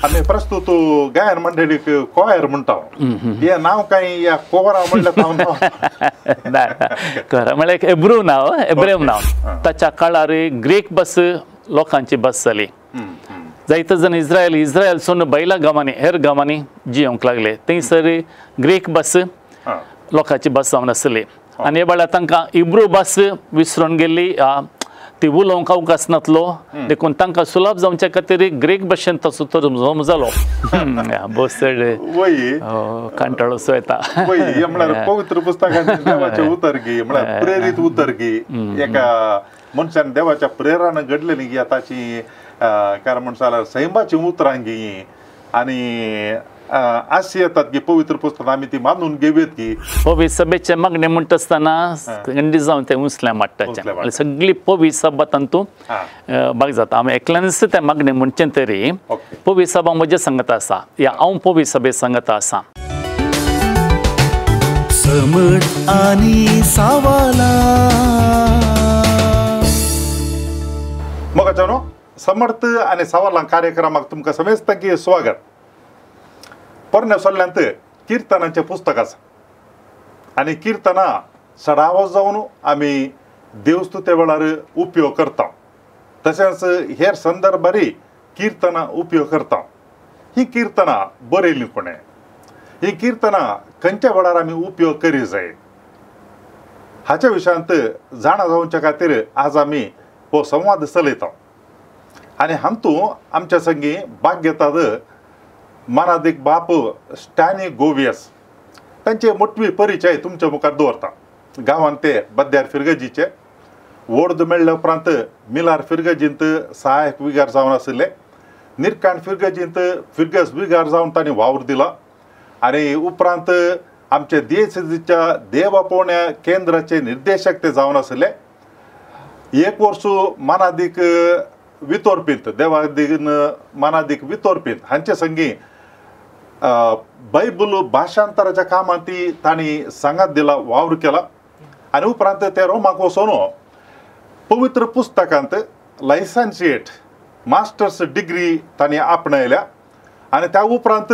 आमी प्रस्तुत गायन मंडळीक कोयर म्हणटा. हे नांव काय या कोरा म्हणल्यार कोरा म्हळ्यार एक एब्रू नांव, एब्रेव नांव. ताच्या काळार ग्रीक बस लोकांची बस जाली. जायते जाण इस्रायल इस्रायलसून बैला गांवांनी हेर गांवांनी जियोंक लागले. थंयसर ग्रीक बस लोकांची बस जावन आसली आनी हे वेळार तांकां इब्रू बस विसरून गेल्ली, ती उलोवंक अवकाश नासलो, देखून तांकां सुलभ जावचे खातीर ग्रीक भाशेन तसो तर्जमो जालो. भोव चड कंटाळो सो येता. म्हळ्यार पवित्र पुस्तकांत देवाचें उतर गी, म्हळ्यार प्रेरीत उतर गी, एका मनशान देवाच्या प्रेरान घडलेली गी ताची कारण म्हण जाल्यार सैमाची उतरां गी आनी अशी येतात की पवित्र पुस्तक आमी ती मानून घेवयत की पवित्र सभेचे मागणे म्हणटा आसतना थंडी जावन तें उंचलें माट्टाचें सगळी पवित्र सभा तातूंत भाग जाता. आमी एकल्यानच तें मागणें म्हणचें तरी पवित्र सभा म्हजें सांगत आसा या हांव पवित्र सभे सांगत आसा. समज आनी सवालां मोगाच्यानो समर्थ आनी सवालां कार्यक्रमाक तुमकां समेस्तांकी स्वागत. पोरण्या सोल्ल्यांत किर्तनाचें पुस्तक आसा आनी किर्तनां सडावो जावन आमी देवस्तुते वेळार उपयोग करता, तशेंच हेर संदर्भारी किर्तनां उपयोग करता. ही किर्तनां बरयलीं कोणें, ही किर्तनां खंयच्या वेळार आमी उपयोग करी जाय हाच्या विशयांत जाणा जावच्या खातीर आज आमी हो संवाद चलयता. आनी हातूंत आमच्या संगी भाग घेतात मानादीक बाप स्टॅनी गोवियस. तांचे मोटवी परिचय तुमच्या मुखार दवरता. गांवांत ते बद्यार फिरगजीचे वोर्द मेळ्ळे उपरांत मिलार फिरगजींत सहायक विगार जावन आशिल्ले. निरकाण फिरगजींत फिरगज विगार जावन तांणी वावर दिला आनी उपरांत आमच्या दियेसेजीच्या देव आपोवण्या केंद्राचे निर्देशक ते जावन आशिल्ले. एक वर्स मानादीक वितोरपींत देवादीक मानादीक वितोरपींत हांचे संगी बायबल भाशांतराच्या कामांत ती तांणी सांगात दिला, वावर केला. आनी उपरांत ते रोमाक वचून पवित्र पुस्तकांत लायसन्सिएट मास्टर्स डिग्री तांणी आपणायल्या आनी त्या उपरांत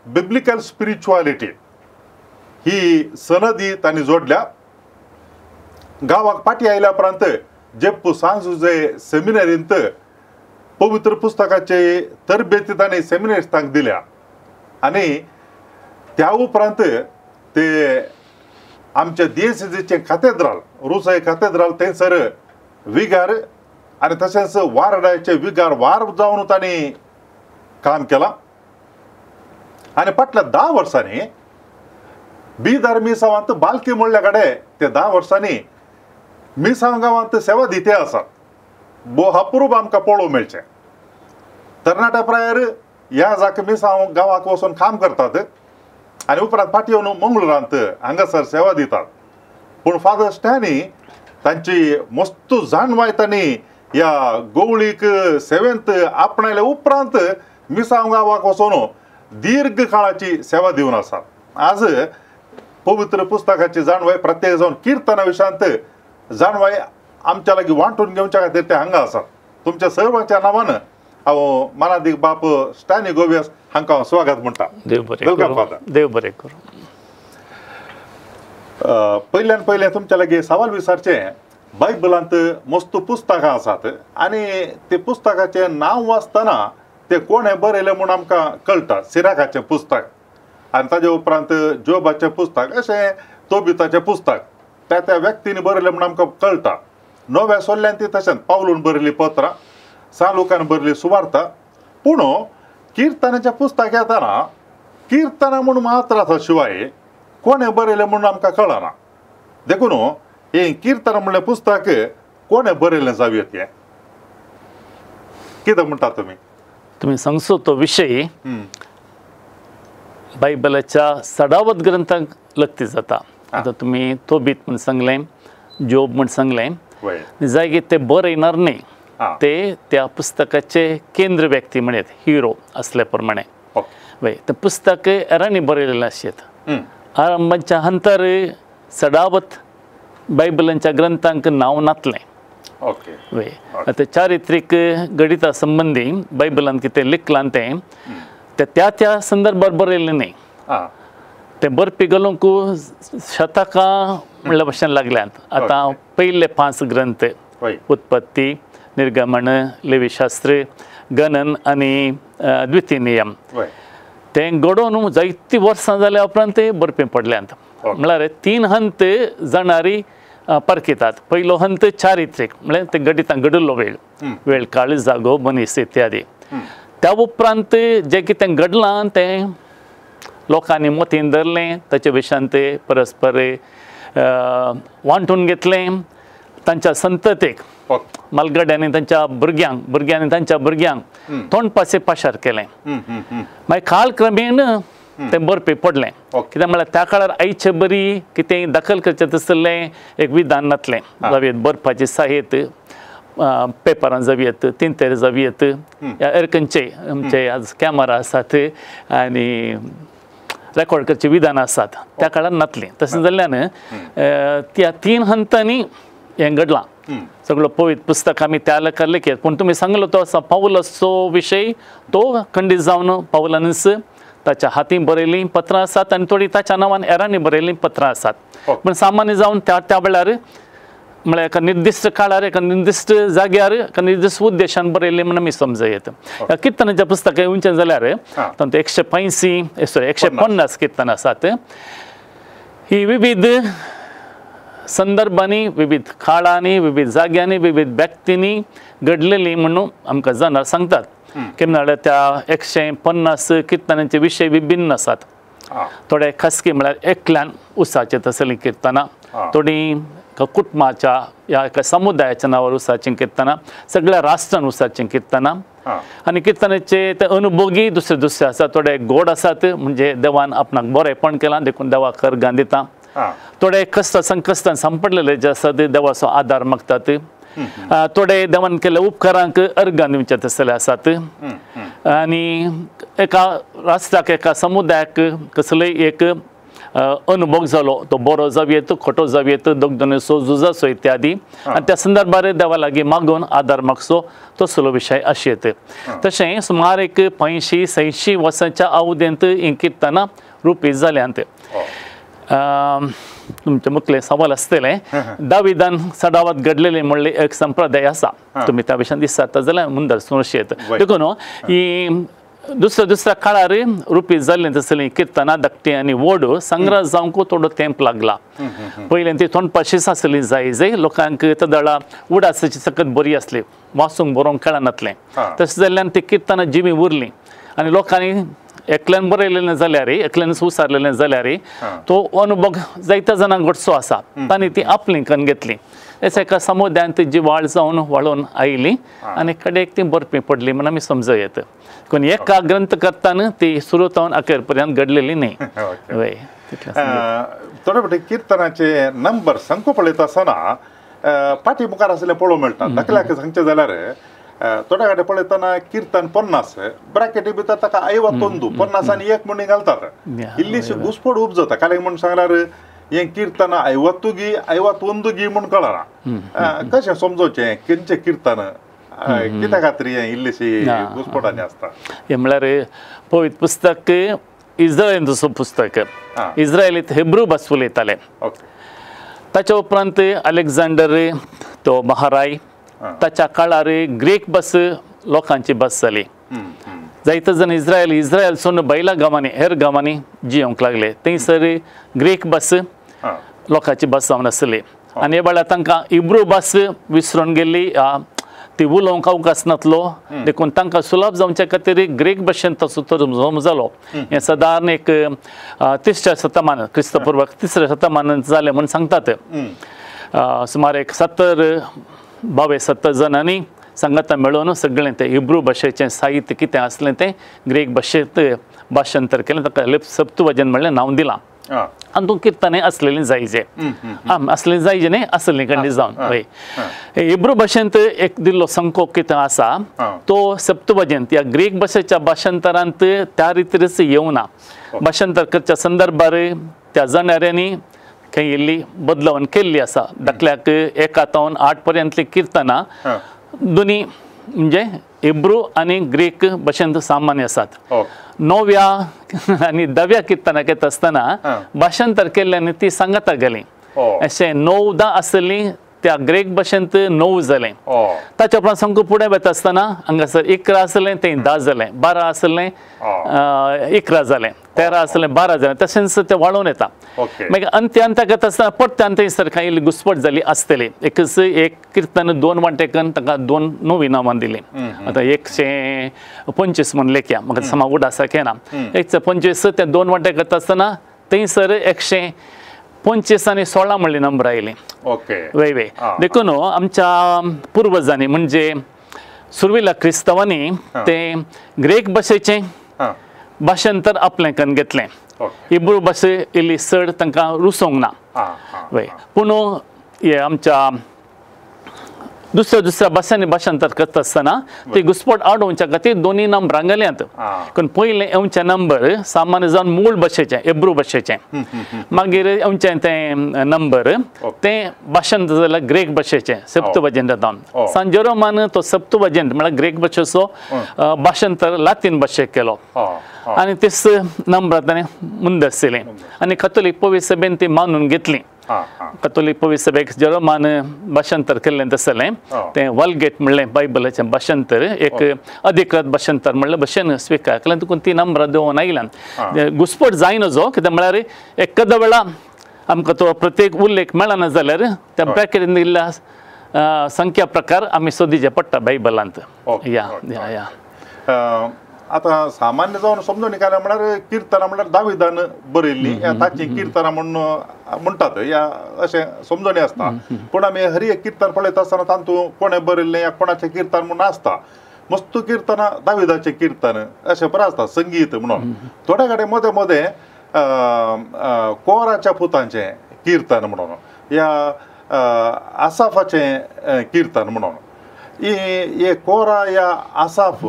बिब्लिकल स्पिरिच्युआलिटी ही सनदी तांणी जोडल्या. गांवाक फाटीं आयल्या उपरांत जेप्पू सांजुजे सेमिनरींत पवित्र पुस्तकाचे तरबेती तांणी सेमिनरिस्टांक दिल्या आनी त्या उपरांत ते आमच्या दियेसेजीचें कातेद्राल रुसय कातेद्राल थंयसर विगार आनी तशेंच वारडाचे विगार वार जावन तांणी काम केलां. आनी फाटल्या 10 वर्सांनी बिदार मिसांवांत बालकी म्हणल्या कडेन ते 10 वर्सांनी मिसांव गांवांत सेवा दिते आसात. भोव अप्रूप आमकां पळोवंक मेळचें. तरणाट्या प्रायर ह्या जाक मिसांव गांवाक वचून काम करतात आनी उपरांत फाटीं येवन मंगळुरांत हांगासर सेवा दितात. पूण फादर स्टॅनी तांची मस्त जाणवाय तांणी ह्या गोवळीक सेवेंत आपणायल्या उपरांत मिसांव गांवाक वचून दीर्घ काळाची सेवा दिवन आसात. आज पवित्र पुस्तकाची जाणवाय प्रत्येक जावन किर्तना विशयांत जाणवाय आमच्या लागीं वांटून घेवच्या खातीर ते हांगा आसात. तुमच्या सर्वांच्या नांवान हांव मानादीक बाप स्टॅनी गोवियस हांकां हांव स्वागत म्हणटा. देव बरें करूं. देव बरें करूं. पयल्यान पयलें तुमच्या लागीं सवाल विचारचें, बायबलांत मस्त पुस्तकां आसात आनी ते पुस्तकाचें नांव वाचतना ते कोणें बरयलें म्हूण आमकां कळटा. सिराकाचें पुस्तक आनी ताजे उपरांत जोबाचें पुस्तक, अशें तोबिताचें पुस्तक त्या त्या व्यक्तीन बरयलें म्हूण आमकां कळटा. नव्या सोल्ल्यान ती तशेंच पावलून बरयली पत्रां, सालुकान बरयली सुवार्ता. पूण किर्तनाच्या पुस्तक येतना किर्तनां म्हूण मात्र आसा शिवाय कोणें बरयलें म्हूण आमकां कळना. देखून हें किर्तन म्हणलें पुस्तक कोणें बरयलें जावं येत हें कितें म्हणटा तुमी? तुमी सांगचो तो विशय बायबलाच्या सडावत ग्रंथाक लक्ती जाता. आतां तुमी तोबीत म्हूण सांगलें, जोब म्हूण सांगलें, जाय ते बरयणार न्ही, ते त्या पुस्तकाचे केंद्र व्यक्ती म्हणत हिरो असल्या प्रमाणे. वय तें पुस्तक एरांनी बरयलेलें आसत. आरंभाच्या हंतर सडावत बायबलांच्या ग्रंथांक नांव नातलें. वय आतां चारित्रीक गणिता संबंदी बायबलान कितें लिखलां तें ते त्या त्या संदर्भार बरयल्लें न्ही, तें बरपी घालूंक शतकां म्हणल्या भशेन लागल्यांत. आतां पयले 5 ग्रंथ उत्पत्ती, निर्गमन, लेवीशास्त्र, गणन आनी द्वितीय नियम तें घडोवन जायतीं वर्सां जाल्या उपरांत ते बरपी पडल्यांत. म्हळ्यार 3 हंत जाणारी परखितात. पयलो हंत चारित्रीक म्हळ्यार ते घडितां घडिल्लो वेळ, वेळ काळ, जागो, मनीस इत्यादी. त्या उपरांत जें कितें घडलां तें लोकांनी मतीन धरलें, ताचे विशयान ते परस्पर वांटून घेतलें. तांच्या संततेक मालगड्यांनी तांच्या भुरग्यांक, भुरग्यांनी तांच्या भुरग्यांक तोंडपासे पाशार केलें. मागीर कालक्रमेण तें बरपी पडलें. कित्याक म्हळ्यार त्या काळार आयचे बरी कितें दाखल करचें तसलें एक विधान नासलें. जावं बरपाचें साहित्य पेपरां जावं, तिंतेर जावं, या हेर खंयचेय आमचे आज कॅमरा आसात आनी रेकॉर्ड करचें विधान आसात, त्या काळार नासलें. तशें जाल्ल्यान त्या 3 हंतांनी हें घडलां. सगळो पवित्र पुस्तक आमी त्या लेखार लेखयत. पूण तुमी सांगलो तो आसा पावलाचो विशय, तो खंडीत जावन पावलानच ताच्या हातीं बरयल्लीं पत्रां आसात आनी थोडीं ताच्या नांवान हेरांनी बरयल्लीं पत्रां आसात. पूण सामान्य जावन त्या त्या वेळार म्हळ्यार एका निर्दिश्ट काळार, एका निर्दिश्ट जाग्यार, एका निर्दिश्ट उद्देशान बरयल्लें म्हूण आमी समजयत. ह्या किर्तनाच्या पुस्तकां येवचें जाल्यार तातूंत 150 किर्तनां आसात. ही विविध संदर्भांनी, विविध काळांनी, विविध जाग्यांनी, विविध व्यक्तींनी घडलेली म्हणून आमकां जाणां सांगतात. कितें म्हळ्यार त्या 150 किर्तनांचे विशय विभिन्न आसात. थोडे खासगी म्हळ्यार एकल्यान उसाचे तसलीं किर्तनां, थोडीं कुटुंबाच्या ह्या एका समुदायाच्या नांवार उसाचीं किर्तनां, सगळ्या राष्ट्रान उसाचीं किर्तनां. आनी किर्तनाचे ते अनुभोगी दुसरे दुसरे आसात. थोडे गोड आसात म्हणजे देवान आपणाक बरेंपण केलां देखून देवाक अर्गां दिता. थोडे कश्ट संकश्टान सांपडलेले जे आसात देवाचो आदार मागतात. थोडे देवान केल्ल्या उपकारांक अर्गां दिवचे तसले आसात. आनी एका राष्ट्राक, एका समुदायाक कसलोय एक अनुभव जालो तो बरो जावं येत, खोटो जावं येत, दगदनेचो, झुजाचो इत्यादी, आनी त्या संदर्भार देवा लागीं मागून आदार मागचो तसलो विशय आशिल्ले. तशें सुमार एक 85-86 वर्सांच्या अवधेंत हीं किर्तनां रुपीत जाल्यांत. तुमचे मुखले सवाल आसतलें, दाविदान सडावात घडलेले म्हणले एक संप्रदाय आसा, तुमी त्या विशयान दिसता जाल्यार मुंदर सुनशेत. देखून ही दुसऱ्या दुसऱ्या काळार रुपी जाल्लीं तसलीं किर्तनां धाकटीं आनी व्हड संग्रह जावंक थोडो तेंप लागला. पयलीं ती तोंडपाशीच आसली जाय जाय लोकांक तदळा उडासाची सकत बरी आसली, वाचूंक बरोवंक कळनासलें. तशें जाल्ल्यान ती किर्तनां जिवीं उरलीं आनी लोकांनी एकल्यान बरयलेलें जाल्यार, एकल्यान उसारलेलें जाल्यार तो अनुभव जायत्या जाणांक घडचो आसा, तांणी ती आपली करून घेतली. एका समुदायांत जी वाळ जावन वाळोवन आयली आनी कडेक ती बरपी पडली म्हूण आमी समजूं येता. पूण एका ग्रंथ करताना ती सुरू जावन अखेर पर्यंत घडलेली न्ही. वय थोडे फावटी किर्तनाचे नंबर संको पळयता आसतना फाटी मुखार आसले पळोवंक मेळटा. धाकल्याक सांगचें जाल्यार थोड्या कडेन पळयतना किर्तन 50 ब्रॅकेटी भितर ताका 51 50 आनी 1 म्हणून घालतात. इल्लीशी घुसपड उपजता. कारण म्हूण सांगल्यार हें किर्तन 50 गी 51 गी म्हूण कळना, कशें समजोवचें खंयचें किर्तन कित्या खातीर हें इल्लीशी घुसपड आनी आसता. हें म्हळ्यार पवित्र पुस्तक इस्रायलीचो पुस्तक, इस्रायलीत हेब्रू भास उलयताले. ताच्या उपरांत अलेक्झांडर तो महाराय ताच्या काळार ग्रीक भास लोकांची भास जाली. जायते जाण इस्रायलसून भायल्या गांवांनी, हेर गांवांनी जियोंक लागले. थंयसर ग्रीक भास लोकांची भास जावन आसली आनी हे वेळार तांकां हिब्रू भास विसरून गेल्ली, ती उलोवंक अवकाश नासलो. देखून तांकां सुलभ जावचे खातीर ग्रीक भाशेन तसो तर्जमो जालो. हें सादारण एक 3ऱ्या शतमान, क्रिस्तपूर्व 3ऱ्या शतमानांत जालें म्हूण सांगतात. सुमार एक 70-72 जाणांनी सांगाता मेळोवन सगळें तें हिब्रू भाशेचें साहित्य कितें आसलें तें ग्रीक भाशेंत भाशांतर केलें. ताका सप्तुअजिंट म्हणलें नांव दिलां. आनी तूं किर्तनां आसलेलीं जायजे, आसलें जायजे न्ही, आसलें खंडीत जावन. हय, हिब्रू भाशेंत एक दिल्लो संको कितें आसा तो सप्तुअजिंट ह्या ग्रीक भाशेच्या भाशांतरांत त्या रितीरच येवना. भाशांतर करच्या संदर्भार त्या जाणाऱ्यांनी खंय इल्ली बदलावण केल्ली आसा. धाकल्याक 1 तावन 8 पर्यंतली किर्तनां दोनी म्हणजे हिब्रू आनी ग्रीक भाशेंत सामान्य आसात. णव्या आनी धाव्या किर्तनाक येता आसतना भाशांतर केल्ल्यान ती सांगाता गेली. अशें 9 10 आसली त्या ग्रीक भाशेंत 9 जालें. ताच्या उपरांत सामको फुडें वता आसतना हांगासर 11 आसलें तें 10 जालें, 12 आसलें 11 जालें, 13 आसलें 12 जालें, तशेंच तें वाळोवन येता. मागीर अंत्य अंत्याक येता आसतना परत्यान थंयसर कांय इल्ली घुसपट जाली आसतली. एकच एक किर्तन 2 वांटेकन ताका 2 नवीं नांवां दिलीं. आतां 125 म्हूण लेखया, म्हाका समा उडास येना. 125 ते 2 वांटेक येता आसतना थंयसर 125 आनी 16 म्हणली नंबर आयली. वय वय. देखून आमच्या पुर्वजांनी म्हणजे सुर्वेला क्रिस्तांवांनी ते ग्रीक भाशेचें भाशांतर आपलें करून घेतलें. हिब्रू भाशे इल्ली चड तांकां रुचोंक ना. वय. पूण हे आमच्या दुसऱ्या दुसऱ्या भाशांनी भाशांतर करता आसतना ती घुसपट आडोवच्या खातीर दोनूय नंबरां घाल्यात. पूण पयलें येवचें नंबर सामान्य जावन मूळ भाशेचें हिब्रू भाशेचें, मागीर येवचें तें नंबर तें भाशांतर जाल्यार ग्रीक भाशेचें सप्तुअजिंट जावन. सान जेरोमान तो सप्तुअजिंट म्हळ्यार ग्रीक भाशेचो भाशांतर लातीन भाशेक केलो आनी तेच नंबरां ताणें मुंद आशिल्लीं आनी कथोलीक पवित्र सभेन ती मानून घेतली. कथोलीक पवित्र सभेक जेरोमान भाशांतर केल्लें तसलें तें वल्गेट म्हणलें बायबलाचें भाशांतर एक अधिकृत भाशांतर म्हणलें भशेन स्विकार केलें. देखून ती नंबरां देंवोन आयल्यान घुसपट जायना जो कितें म्हळ्यार एकाद्या वेळा आमकां तो प्रत्येक उल्लेख मेळना जाल्यार त्या ब्रॅकेटीन दिल्ल्या संख्या प्रकार आमी सोदीचे पडटा बायबलांत. या या या. आतां सामान्य जावन समजून निकाल म्हळ्यार किर्तनां म्हळ्यार दाविदान बरयल्लीं ताचीं किर्तनां म्हूण म्हणटात या अशें समजणी आसता. पूण आमी हर एक किर्तन पळयता आसतना तातूंत कोणें बरयल्लें या कोणाचें किर्तन म्हूण आसता. मस्त किर्तनां दाविदाचें किर्तन अशें बरें आसता संगीत म्हणून. थोडे कडेन मदें मदें कोराच्या पुतांचें किर्तन म्हणून या आसाफाचें किर्तन म्हणून. हे कोरा या आसाफ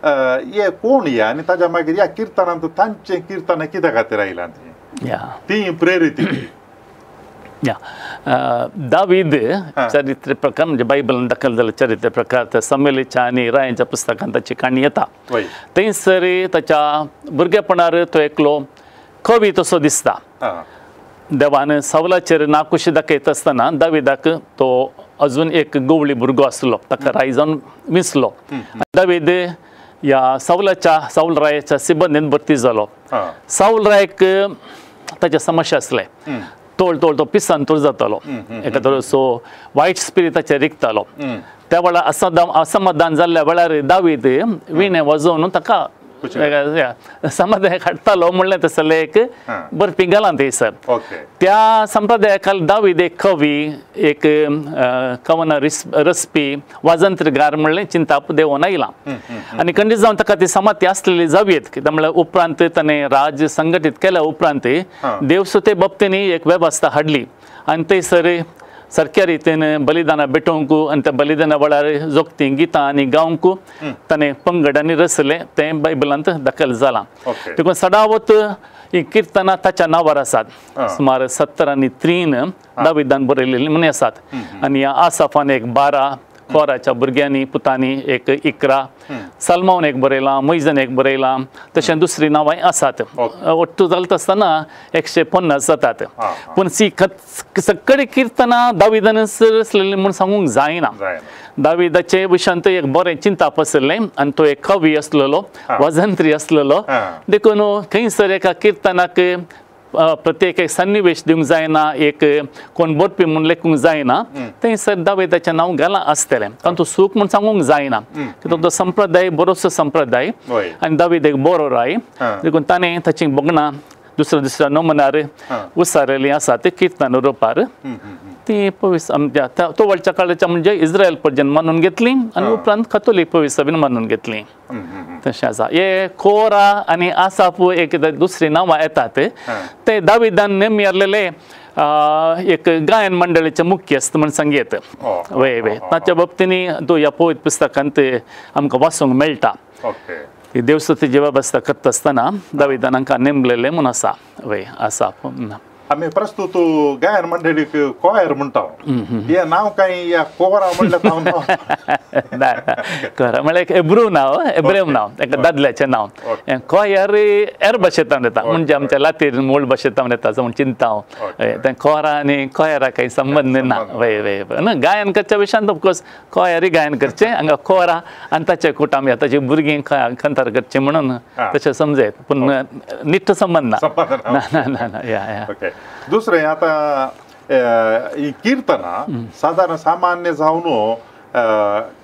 हे कोण या आनी ताच्या मागीर ह्या किर्तनांत तांचें किर्तनां कित्या खातीर आयलां ती प्रेरीत. दावीद चरित्र प्रकार म्हणजे बायबलान दाखल जाल्ले चरित्र प्रकार त्या समेलीच्या आनी रायांच्या पुस्तकांत ताची काणी येता. थंयसर ताच्या भुरगेपणार तो एकलो कवी तसो दिसता. देवान सावलाचेर नाकुशी दाखयता आसतना दाविदाक तो अजून एक गवळी भुरगो आसलो, ताका राय जावन विसलो. दावीद ह्या सावलाच्या सावल रायाच्या सिबंदीन भरती जालो. सावल रायक ताचे समस्या आसले, तोळ तोळ तो पिसांतूर जातालो, एका तरेचो वायट स्पिरीट ताचेर रिगतालो. त्या वेळार असमाधान जाल्ल्या वेळार दावीद विणे वाजोवन ताका समाधान हाडटालो म्हणलें तसलें एक बरपी घालां थंयसर. त्या संप्रदाया खाल दावीद एक कवी, एक कवनां रचपी, वाजंत्रगार म्हणलें चिंताप देंवोन आयलां. आनी खंडीत जावन ताका ती समाती आसलेली जावयेत कित्याक म्हळ्यार उपरांत ताणें राज्य संघटीत केल्या उपरांत देवसुते बाबतींनी एक वेवस्था हाडली आनी थंयसर सारक्या रितीन बलिदानां भेटोवंक आनी त्या बलिदाना वेळार जोगतीं गितां आनी गावंक ताणें पंगडांनी रचलें तें बायबलांत दाखल जालां. देखून सदावत ही किर्तनां ताच्या नांवार आसात. सुमार 70 आनी 3 दाविदान बरयलेलीं म्हूण आसात. आनी ह्या आसाफान एक 12, कोराच्या भुरग्यांनी पुतांनी एक 11, सलमावन एक बरयलां, मोयजन एक बरयलां, तशें दुसरीं नांवांय आसात. ಒಟ್ಟು जाता आसतना 150 जातात. पूण ती सगळीं किर्तनां दाविदान रचलेलीं म्हूण सांगूंक जायना. दाविदाचे विशयांत एक बरें चिंताप आसलें आनी तो एक कवी आसलेलो, वाजंत्री आसलेलो. देखून खंयसर एका किर्तनाक प्रत्येक एक सन्निवेश दिवंक जायना, एक कोण बरपी म्हूण लेखूंक जायना, थंयसर दाविदाचें नांव घालां आसतलें. तातूंत सूख म्हूण सांगूंक जायना कित्याक तो संप्रदाय बरोसो संप्रदाय आनी दावीद एक बरो राय. देखून ताणें ताचीं भोगणां दुसऱ्या दुसऱ्या नमुन्यार उसारलेलीं आसा ते किर्तन रुपार ती पवित्र आमच्या तो वळच्या काळाच्या म्हणजे इस्रायल पर्जन मानून घेतली आनी उपरांत कथोलीक पवित्र सभेन मानून घेतली. तशें आसा. हे कोरा आनी आसाफ एक दुसरी नांवां येतात ते दाविदान नेमी आसलेले एक गायन मंडळीचे मुख्यस्थ म्हूण सांगयेत. वय वय. ताच्या बाबतींनी तो ह्या पवित्र पुस्तकांत आमकां वाचूंक मेळटा. देवस्तुतीची वेवस्था करता आसतना दाविदान हांकां नेमलेलें म्हूण आसा. वय आसा. आमी प्रस्तुत गायन मंडळीक कोयर म्हणटा हे नांव काय ह्या कोरा म्हणल्यार ना कोरा म्हळ्यार एक एब्रू नांव एब्रेव नांव एका दादल्याचें नांव कोयर हेर भाशेंत येता म्हणजे आमच्या लातीन मूळ भाशेंत येता असो म्हण चिंता हांव तें कोरा आनी कोयरा काही संबंद ना वय वय ना गायन करच्या विशयांत ऑफकोर्स कोयरी गायन करचें हांगा कोरा आनी ताचे कूट आमी आतांची भुरगीं खंतार करचें म्हणून तशें समजयत पूण निट्ट संबंद ना ना ना ना या या. दुसरें आतां ही किर्तनां सादारण सामान्य जावन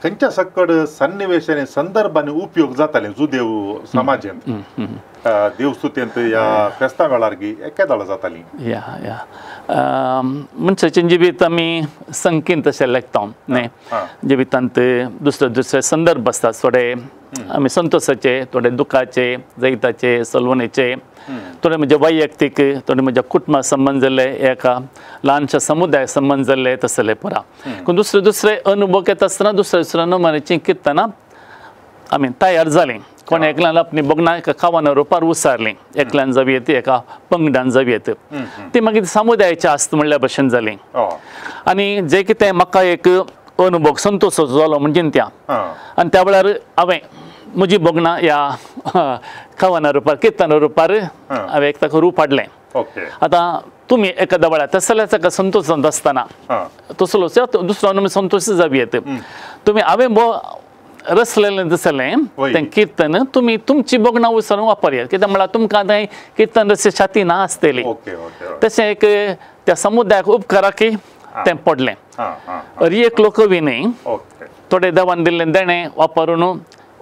खंयच्या सकड सन्निवेश आनी संदर्भांनी उपयोग जाताले जुदेव समाजेंत देवस्तुतेंत ह्या फेस्ता वेळार एकेदाळ जाताली या या मनशाचें जिवीत आमी संकीन तशें लेखता न्ही जिवितांत दुसरे दुसरे संदर्भ आसतात थोडे आमी संतोषाचे थोडे दुखाचे जैताचे सलवणेचे थोडे म्हणजे वैयक्तीक थोडे म्हणजे कुटुंबा संबंद जाल्ले एका ल्हानशा समुदाय संबंद जाल्ले तसले पुरा पूण दुसरे दुसरे अनुभव येता आसतना दुसऱ्या दुसऱ्या नमुन्याचीं किर्तनां आमी तयार जालीं कोण एकल्यान आपली भोगणां एका खावाना रुपार उसारलीं एकल्यान जावं येत एका पंगडान जावं येत ती मागीर समुदायाची आस्त म्हणल्या भशेन जाली आनी जें कितें म्हाका एक अनुभव संतोश जालो म्हणजे त्या आनी त्या वेळार हांवें म्हजी भोगणां ह्या कवना रुपार किर्तना रुपार हांवें एक ताका रूप हाडलें. आतां तुमी एखाद्या वेळार तसल्याच एका संतोशांत आसतना तसलो दुसरो अनुभव संतोश जावं येत तुमी हांवें रसलेलें दिसलें तें किर्तन तुमी तुमची भोगणां उसरून वापरयात कित्याक म्हळ्यार तुमकां तें किर्तन रस छाती ना आसतली तशें एक त्या समुदायाक उपकाराकय तें पडलें. अरी एकलो कवी न्ही थोडे देवान दिल्लें देणें वापरून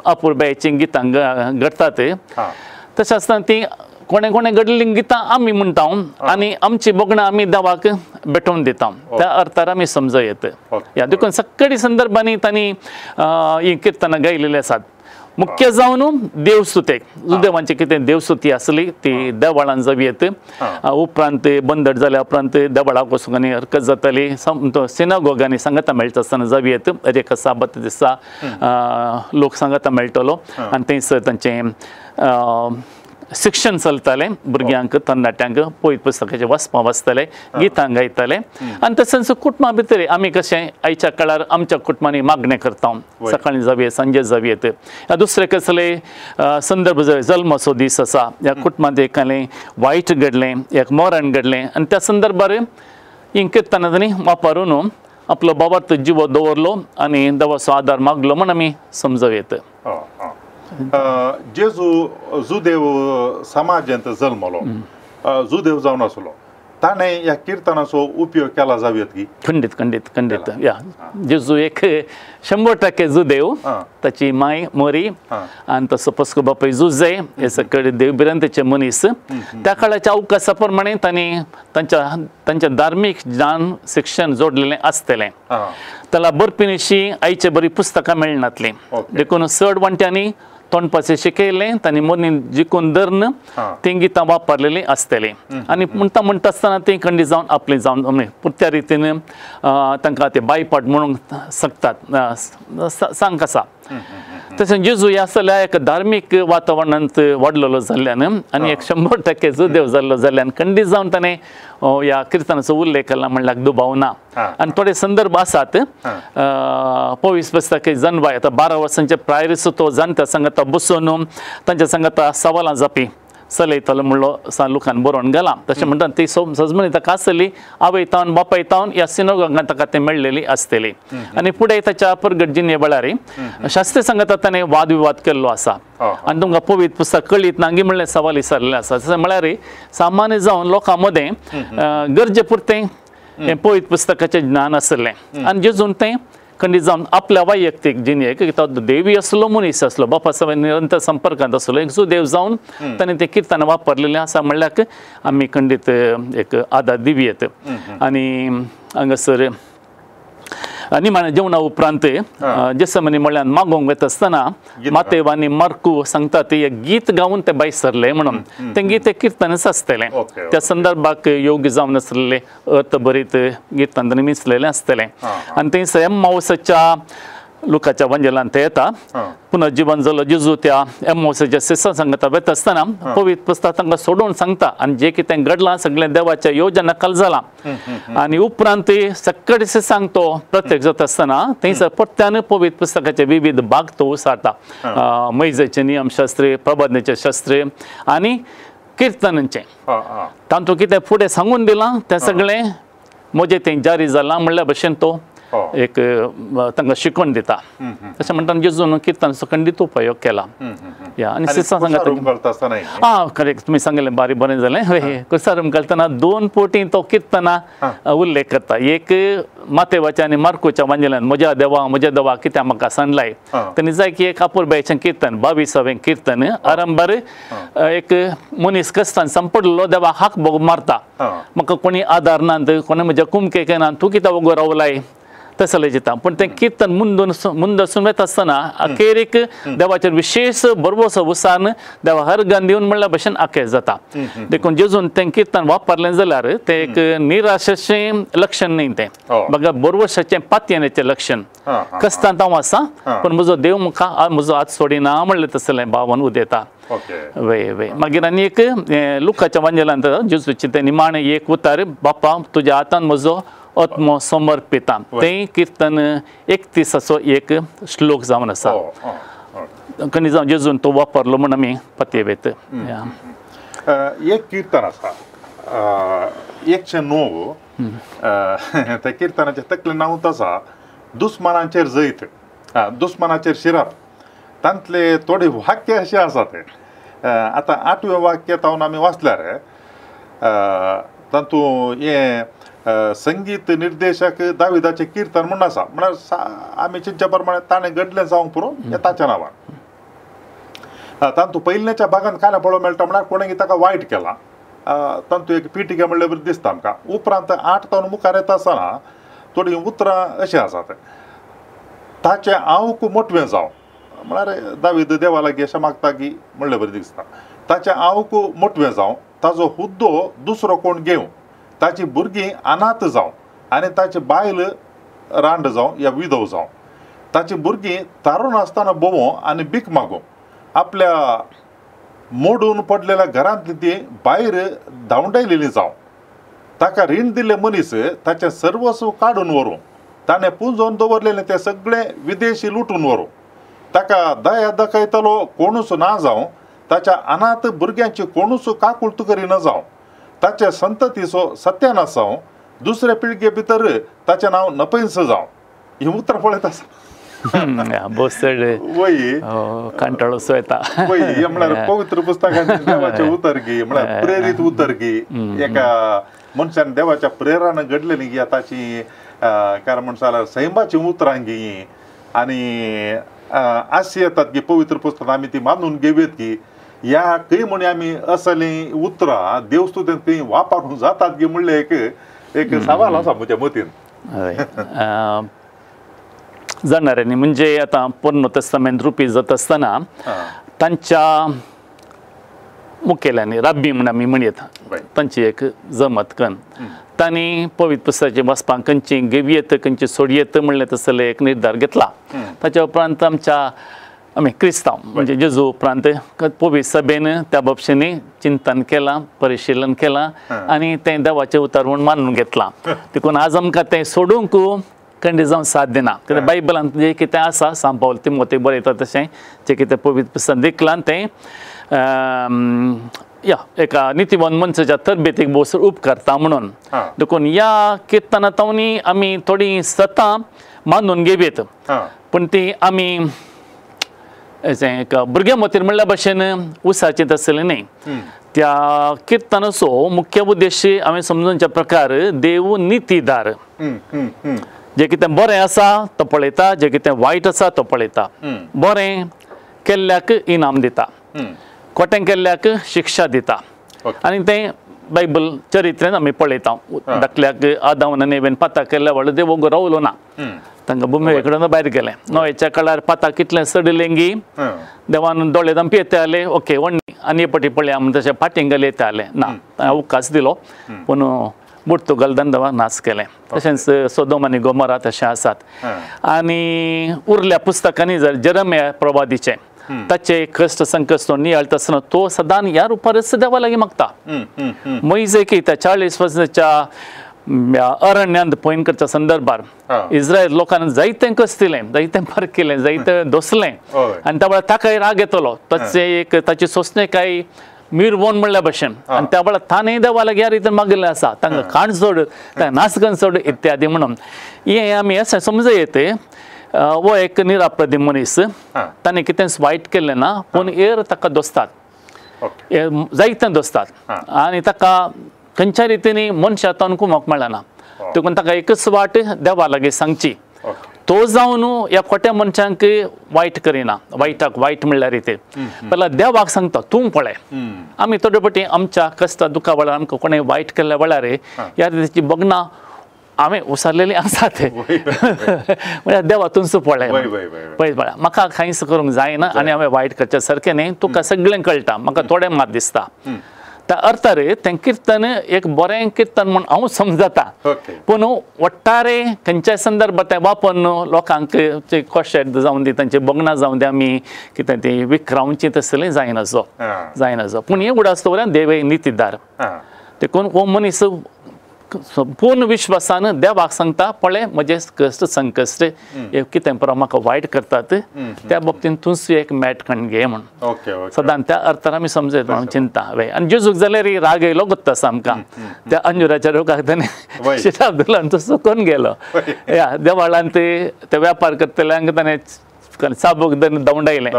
अपुरबायेचीं गितां घडटात तशें आसतना तीं कोणें कोणें घडलेलीं गितां आमी म्हणटा आनी आमची भोगणां आमी देवाक भेटोवन दिता त्या अर्थार आमी समजूं येत. ह्या देखून सगळी संदर्भांनी तांणी हीं किर्तनां गायलेलीं आसात. मुख्य जावन देवस्तुतेक जुदेवांची कितें देवस्तुती आसली ती देवळान जावं येत उपरांत बंदट जाल्या उपरांत देवळाक वचूंक आनी हरकत जाताली सिनागोगांनी सांगाता मेळटा आसतना जावं येत एका साबत दिसा लोक सांगाता मेळटलो आनी थंयसर तांचें शिक्षण चलतालें भुरग्यांक तरणाट्यांक पयत पुस्तकाचें वाचपां वाचताले गितां गायताले आनी तशेंच कुटुंबा भितर आमी कशें आयच्या काळार आमच्या कुटुंबांनी मागणें करता सकाळीं जावं सांजे जावं येत ह्या दुसरे कसले संदर्भ जल्माचो दीस आसा ह्या कुटुंबांत एकालें वायट घडलें एक मरण घडलें आनी त्या संदर्भार हीं किर्तनां तांणी वापरून आपलो बाबार्थ जिवो दवरलो आनी देवाचो आदार मागलो म्हण आमी समजूं येत. जेजू जुदेव समाजांत जल्मलो जुदेव जावन आसलो ताणें ह्या किर्तनाचो उपयोग केला जावं येत की? खंडीत खंडीत खंडीत या जेजू एक 100% जुदेव ताची माय मोरी आनी तसो पस्को बापूय जुजे हे सगळे देवभिरांतेचे मनीस त्या काळाच्या अवकाशा प्रमाणे तांणी तांच्या तांचें धार्मीक ज्ञान शिक्षण जोडलेलें आसतलें. त्याला बरपिणीशी आयचे बरी पुस्तकां मेळनातलीं देखून चड वांट्यांनी तोंडपाचें शिकयलें तांणी मोनी जिखून धरून तीं गितां वापरलेलीं आसतलीं आनी म्हणटा म्हणटा आसतना तीं खंडीत जावन आपलीं जावन पुरत्या रितीन तांकां ते बायपाट म्हणूंक शकतात सांग आसा. तशें जेजू ह्या आसल्या एक धार्मीक वातावरणांत वाडलेलो जाल्ल्यान आनी एक 100% जुदेव जाल्लो जाल्ल्यान खंडीत जावन ताणें ह्या किर्तनाचो उल्लेख केला म्हणल्यार दुबाव ना. आनी थोडे संदर्भ आसात पवीस पुस्तक जनबाय आतां 12 वर्सांचे प्रायरीच तो जाणट्या सांगाता बसून तांच्या सांगाता सवालां जापी चलयतालो म्हणलो लोकान बरोवन घाला तशें म्हणटा ती सजमणी ताका आसली आवय तावन बापाय तावन ह्या सिनोगांक ताका तें मेळ्ळेली आसतली आनी फुडें ताच्या परगट जिणे वेळार शास्त्रीय सांगाता ताणें वादविवाद केल्लो आसा आनी तुमकां पवित्र पुस्तक कळीत ना म्हणलें सवाल विचारलेलें आसा. तशें म्हळ्यार सामान्य जावन लोकां मदें गरजे पुरतें हें पवित्र पुस्तकाचें ज्ञान आसलें आनी जेजून तें खंडीत जावन आपल्या वैयक्तीक जिणेक तो देवी आसलो मनीस आसलो बापा सगळे निरंतर संपर्कांत आसलो एक सुदेव जावन ताणें तें किर्तन वापरलेलें आसा म्हणल्यार आमी खंडीत एक आदार दिवयेत. आनी हांगासर निमाण्या जेवणा उपरांत जेसमनी म्हळ्यार मागोंक वता आसतना मातेव आनी मार्कू सांगता ते एक गीत गावन ते भायर सरले म्हणून तें गीत एक किर्तनच आसतलें त्या संदर्भाक योग्य जावन आसलेलें अर्थभरीत गितान तांणी मिसलेलें आसतलें. आनी थंयसर एम्मावसाच्या लुकाच्या वंजेलान ते येता पुनर्जीवन जालो जेजू त्या एमोसाच्या शिसां सांगता वेता आसतना पवित्र पुस्तक तांकां सोडोवन सांगता आनी जें कितें घडलां सगळें देवाच्या योजना खाल जालां आनी उपरांत सकट शिसांक तो प्रत्यक्ष जाता आसतना थंयसर परत्यान पवित्र पुस्तकाचे विविध भाग तो उसारता मैजेचे नियमशास्त्र प्रबंधाचे शास्त्र आनी किर्तनांचें तातूंत कितें फुडें सांगून दिलां तें सगळें म्हजें तें जारी जालां म्हणल्या भशेन तो एक तांकां शिकवण दिता तशें म्हणटा जेजून किर्तनाचो खंडीत उपयोग केला या आनी शिसां सांगता आं करेक्ट तुमी सांगलें बारी बरें जालें हय कुर्सार घालतना दोन पोटी तो किर्तना उल्लेख करता एक मातेवाच्या आनी मार्कोच्या वांजेल्यान म्हज्या देवा म्हज्या देवा कित्याक म्हाका सांडलाय तेन्ना जाय की एक अपुरबायेचें किर्तन 22वें किर्तन आरंभार एक मनीस कश्टान सांपडलो देवा हाक बोग मारता म्हाका कोणी आदार ना कोणी म्हज्या कुमकेक ना तूं कित्याक वगो रावलाय तसलें चिंता पूण तें किर्तन मुंदसून वता आसतना अखेरीक देवाचेर विशेश भरवसो उसान देवा हर गान दिवन म्हणल्या भशेन अखेर जाता देखून जेजून तें किर्तन वापरलें जाल्यार तें एक निराशेचें लक्षण न्ही तें बघा भरवशाचें पातयेचें लक्षण कश्टांत हांव आसा पूण म्हजो देव म्हाका म्हजो हात सोडिना म्हणलें तसलें भावन उदेता वे वे मागीर आनी एक लुकाच्या वांजेलांत जेजूचें तें निमाणें एक उतार बापा तुज्या हातान म्हजो आत्मो समर्पिता तें किर्तन 31 एक श्लोक जावन आसा कनी जावन जेजून तो वापरलो म्हूण आमी पतयेत एक किर्तन आसा 109 त्या किर्तनाचें तकलें नांवूच आसा दुस्मानाचेर जैत दुस्मानाचेर शिरप तांतले थोडे वाक्य अशें आसा ते आतां 8वें वाक्य तावन आमी वाचल्यार तातूंत हें संगीत निर्देशक दाविदाचें किर्तन म्हूण आसा म्हळ्यार आमी चिंतच्या प्रमाणे ताणें घडलें जावंक पुरो ताच्या नांवान तातूंत पयल्याच्या भागान कांय पळोवंक मेळटा म्हळ्यार कोणें ताका वायट केलां तातूंत एक पिटिका म्हणल्यार बरी दिसता आमकां उपरांत 8 तावन मुखार येता आसतना थोडीं उतरां अशीं आसात ताचें आवक मोटवें जावं म्हळ्यार दावीद देवा लागीं अशें मागता की म्हणल्यार बरें दिसता ताचें आवक मोटवें जावं ताजो हुद्दो दुसरो कोण घेवं ताची भुरगीं अनाथ जावं आनी ताची बायल रांड जावं या विधव जावं ताची भुरगीं तारून आसतना भोंवो आनी भीक मागूं आपल्या मोडून पडलेल्या घरांतली ती भायर धांवडायलेली जावं ताका रीण दिल्ले मनीस ताचें सर्वस्व काडून व्हरूं ताणें पुंजोवन दवरलेलें तें सगळें विदेशी लुटून व्हरूं ताका दया दाखयतलो कोणूच ना जावं ताच्या अनाथ भुरग्यांची कोणूच काकुळट करिना जावं ताचे संततीचो सत्यानाश जावं दुसरे पिळगे भितर ताचें नांव नपयंस जावं ही उतरां पळयत आसा वय कंटाळोसो येता वय म्हळ्यार पवित्र पुस्तकांत देवाचें उतर गी म्हळ्यार प्रेरीत उतर गी एका मनशान देवाच्या प्रेरान घडलेली गी ताची कारण म्हणटा जाल्यार सैमाचीं उतरां गी आनी अशी येतात की पवित्र पुस्तकां आमी ती मानून घेवयत की ह्या खंय म्हण आमी असलीं उतरां देवस्तुतेंत खंय वापरून जातात की म्हणलें एक एक सवाल आसा म्हज्या मतीन. हय जाणाऱ्यांनी म्हणजे आतां पोन्नो तेस्तामेंत रुपी जाता आसतना तांच्या मुखेल्यांनी राब्बी म्हण आमी म्हणयत तांची एक जमत कन तांणी पवित्र पुस्तकाचें वाचपाक खंयची घेवयेत खंयची सोडयेत म्हणलें तसलें एक निर्धार घेतला. ताच्या उपरांत आमच्या आमी क्रिस्तांव म्हणजे जेजू उपरांत पवित्र सभेन त्या बाबतींनी चिंतन केलां परिशिलन केलां आनी तें देवाचें उतर म्हूण मानून घेतलां. देखून आज आमकां तें सोडूंक खंडीत जावन साध्य ना कित्याक बायबलांत जें कितें आसा सांत पावल तिमोतेक बरयता तशें जें कितें पवित्र पुस्तकांत देखलां तें या एका नितीवान मनशाच्या तरबेतीक भोव उपकारता म्हणून. देखून ह्या किर्तनां तावनी आमी थोडीं सतां मानून घेवयेत पूण ती आमी एक भुरग्यां मतीर म्हणल्या भशेन उसाचें तसलें न्ही. त्या किर्तनाचो मुख्य उद्देश हांवें समजूनच्या प्रकार देव नितीदार जें कितें बरें आसा तो पळयता जें कितें वायट आसा तो पळयता. बरें केल्ल्याक इनाम दिता खोटें केल्ल्याक शिक्षा दिता आनी तें बायबल चरित्रेन आमी पळयता. धाकल्याक आदावन आनी एवेन पाता केल्ल्या व्हडलो देव वोगो रावलो ना तांकां भुमी कडेन भायर गेलें. नोयेच्या काळार पाता कितलें सडलें गी देवान दोळे दामपी येताले ओके वण्णी आनी पटी पळया म्हण तशें फाटीं गेले येताले ना अवकाश दिलो पूण बुडतो गलदान देवान नाश केलें. तशेंच सोदोम आनी गोमोरा तशें आसात. आनी उरल्या पुस्तकांनी जर जेरमिया प्रवादीचें ताचे कश्ट संकश्ट नियाळटा आसतना तो सदां ह्या रुपारच देवा लागीं मागता. मोयजे की त्या 40 वर्साच्या अरण्यांत पयन करच्या संदर्भार इस्रायल लोकांनी जायतें कश्ट दिलें, जायतें फरक केलें, जायतें दोसलें आनी त्या वेळार ताकाय राग येतलो, ताचे एक ताची सोंसणेकाय मिरवोन म्हणल्या भशेन आनी त्या वेळार ताणें देवा लागीं ह्या रितीन मागिल्लें आसा, तांकां खाण सोड, तांकां नासगण सोड इत्यादी म्हणून. हें आमी अशें समज येते हो एक निरापराधी मनीस, ताणें कितेंच वायट केल्लें ना, पूण एर ताका दोसतात, जायतें दोसतात आनी ताका खंयच्या रितीन मनशा तावन कुमक मेळना, देखून ताका एकच वाट देवा लागीं सांगची. तो जावन ह्या खोट्या मनशांक वायट करिना, वायटाक वायट म्हणल्यार रितीन पयल्या देवाक सांगता तूं पळय. आमी थोडे फावटी आमच्या कश्टा दुखा वेळार आमकां कोणें वायट केल्ल्या वेळार ह्या रितीची बगनां हांवें उसारलेली आसात, म्हळ्यार देवा तुमचो पळय पळय पळय म्हाका कांयच करूंक जायना आनी हांवें वायट करचें सारकें न्ही, तुका सगळें कळटा, म्हाका थोडें मात दिसता. त्या अर्थार तें किर्तन एक बरें किर्तन म्हूण हांव समजता, पूण वट्टारे खंयच्याय संदर्भात तें वापरून लोकांक कोशेट जावन दी, तांची बगनां जावन दी, आमी कितें ती विक्रावची तसलें जायना जायना. पूण हें उडास दवरल्यार देव नितीदार, देखून हो मनीस पूर्ण विश्वासान देवाक सांगता पळय म्हजें कश्ट संकश्ट कितें पुरो म्हाका वायट करतात त्या बाबतीन तूंच एक मॅट कण घे म्हूण सदां त्या अर्थान आमी समजयता म्हणून चिंता. वय आनी जेजूक जाल्यार राग येयलो गोत्ता आसा आमकां, त्या अंजुराच्या रोगाक ताणें शिताप दिलो आनी तो सुकून गेलो. ह्या देवाळांत ते व्यापार करतल्यांक ताणें चाबूक धांवडायलें,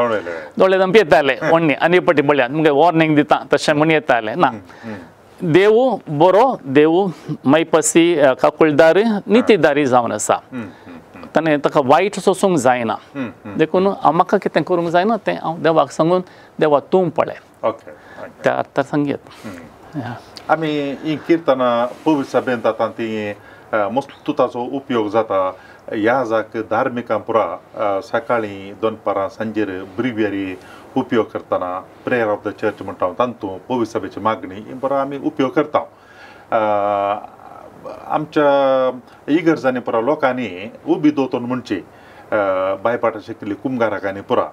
दोळे दमपी येताले ओडणी आनी पटी पडल्या तुमकां वॉर्निंग दिता तशें म्हूण येतालें ना. देव बरो, देव मैपसी काकुळदार नितीदारी जावन आसा, ताणें ताका वायट सोसूंक जायना, देखून म्हाका कितें करूंक जायना तें हांव देवाक सांगून देवा तूं पळय त्या अर्थार सांगयत. आमी ही किर्तनां पवित्र सभेंत आतां ती मस्त ताचो उपयोग जाता. ह्या जाक धार्मिकां पुरा सकाळीं दनपारां सांजेर ब्रिवियरी उपयोग करतना प्रेयर ऑफ the church म्हणटा तातूंत पवित्र सभेची मागणी ही बरो आमी उपयोग करता. आमच्या इगर्जांनी पुरा लोकांनी उबी दोतोन म्हणची बायपाटा शिकिल्ली कुमगाराकांनी पुरा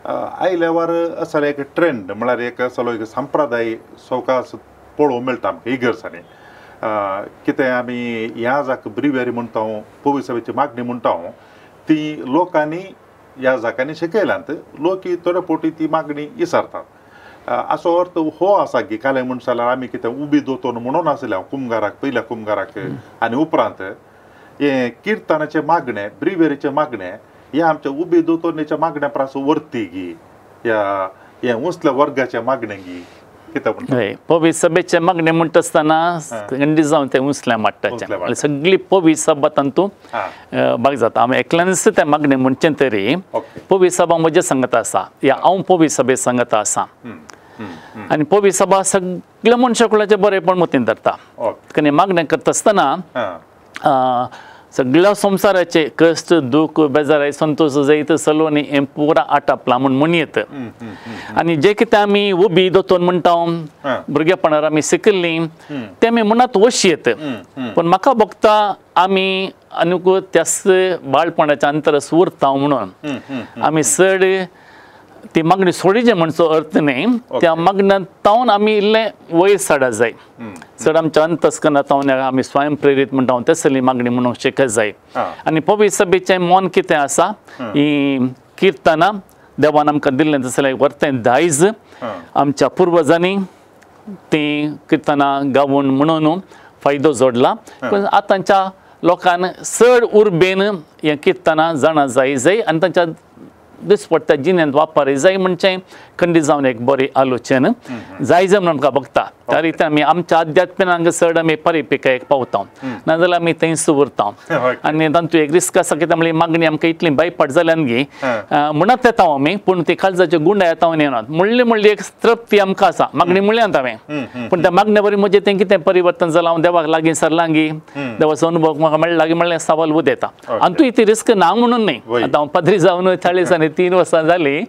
आयल्यावर असो एक ट्रेंड म्हळ्यार एक असलो एक संप्रदाय सवकास पळोवंक मेळटा आमकां इगर्जांनी. कितें आमी ह्या जाक ब्रिवियरी म्हणटा पवित्र सभेची मागणी म्हणटा ती लोकांनी ह्या जाकांनी शिकयल्यांत, लोक थोडे फावटी ती मागणी विसरतात. असो अर्थ हो आसा की काले म्हण जाल्यार आमी कितें उबी दोतोन म्हणून आसले हांव कुमगाराक पयल्या कुमगाराक आनी उपरांत हें किर्तनाचें मागणें ब्रिवेरीचें मागणें हें आमच्या उबी दोतोनीच्या मागण्या परस वरती गी ह्या हें उंचल्या वर्गाचें मागणें गी कितें म्हणटा. पवित्र सभेचें मागणें म्हणटा आसतना खंडीत जावन तें उंचल्या माट्टाचें सगळी पवित्र सभा तातूंत भाग जाता. आमी एकल्यानच तें मागणें म्हणचें तरी पवित्र सभा म्हजें सांगता आसा या हांव पवित्र सभे सांगता आसा आनी पवित्र सभा सगळ्या मनशा कुळाचें बरेंपण मतीन धरता. आनी मागणें करता आसतना सगळ्या संवसाराचे कश्ट दुख बेजाराय संतोश जैत सलोनी हें पुरा आटापलां म्हूण म्हणयेत. आनी जे कितें आमी उबी दोतोन म्हणटा भुरगेपणार आमी शिकिल्लीं तें आमी मनांत वशयेत, पूण म्हाका भोगता आमी आनीक त्याच बाळपणाच्या अंतरस उरता म्हणून आमी चड ती मागणी सोडीचे म्हणचो अर्थ न्ही, त्या मागण्यांत तावन आमी इल्लें वयर चडा जाय, चड आमच्या अंतस्करणांत तावन आमी स्वयं प्रेरीत म्हणटा तसली मागणी म्हणूंक शिकत जाय. आनी पवित्र सभेचें मन कितें आसा ही किर्तनां देवान आमकां दिल्लें तसलें वर्तें दायज आमच्या पुर्वजांनी तीं किर्तनां गावून म्हणून फायदो जोडला. पूण आतांच्या लोकांक चड उर्बेन हें किर्तनां जाणा जाय जाय आनी तांच्या दिसपट्ट्या जिणेंत वापर जाय म्हणचें खंडीत जावन एक बरी आलोचन जाय जाय म्हणून आमकां बघता. त्या रितीन आमी आमच्या अध्यात्मनांक चड आमी परिपिकायेक पावता, नाजाल्यार आमी थंयच उरता. आनी तातूंत एक रिस्क आसा कित्याक म्हणल्यार मागणी आमकां इतली बायपाट जाल्यान गी म्हणत येता आमी, पूण ती काळजाच्यो गुंडा येता येनात म्हणली म्हणली एक तृप्ती आमकां आसा मागणी म्हणल्यान हांवें, पूण त्या मागण्या बरी म्हजें तें कितें परिवर्तन जालां, हांव देवाक लागीं सरलां गी, देवाचो अनुभव म्हाका मेळ्ळा गी म्हणल्यार सवाल उदेता. आनी तूं ती रिस्क ना म्हणून न्ही, आतां हांव पाद्री जावन 40 आनी 3 वर्सां जालीं